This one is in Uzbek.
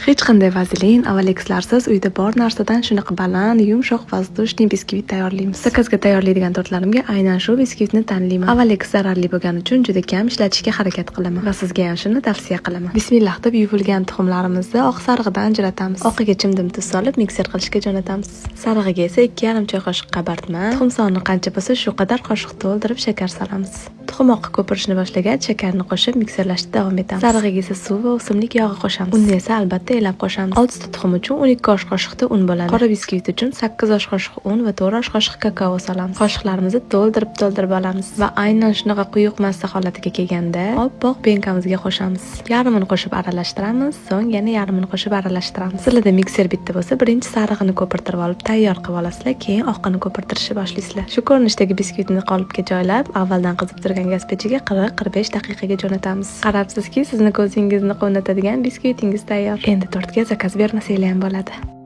Hech qanday vazelin, avalexlarsiz uyda bor narsadan shunaqa baland, yumshoq, воздушный biskvit tayyorlaymiz. Zakazga tayyorlaydigan tortlarimga aynan shu biskvitni tanlayman. Avalex zararli bo'lgani uchun juda kam ishlatishga harakat qilaman va sizga ham shuni tavsiya qilaman. Bismillah deb yuvilgan tuxumlarimizni oq sarig'idan ajratamiz. Oqiga chimdim tuz solib mikser qilishga jo'natamiz. Sarig'iga esa 2,5 choy qoshiq qabartma, tuxum soni qancha bo'lsa, shu qadar qoshiq to'ldirib shakar solamiz. Tuxum oqi ko'pirishni boshlagach, shakarni qo'shib mikserlashni davom etamiz. Sarig'iga esa suv va o'simlik yog'i qo'shamiz. Unni esa albatta elab qo'shamiz. 6 ta tuxum uchun 12 osh qoshiqda un bo'ladi. Qora biskvit uchun 8 osh qoshiq un va 4 osh qoshiq kakao solamiz. Qoshiqlarimizni to'ldirib to'ldirib olamiz va aynan shunaqa quyuq massa holatiga kelganda oppoq пенка mizga qo'shamiz. Yarmini qo'shib aralashtiramiz, so'ng yana yarmini qo'shib aralashtiramiz. Sizlarda mikser bitta bo'lsa, birinchi sarig'ini ko'pirtirib olib tayyor qilib olasizlar, keyin oqini ko'pirtirishni boshlaysizlar. Shu ko'rinishdagi biskvitni qolipga joylab, avvaldan qizib turgan gaz pechiga 40-45 daqiqaga jo'natamiz. Qarabsizki, sizni ko'zingizni quvnatadigan biskvitingiz tayyor. Endi tortga zakaz bermasanglar ham bo'ladi.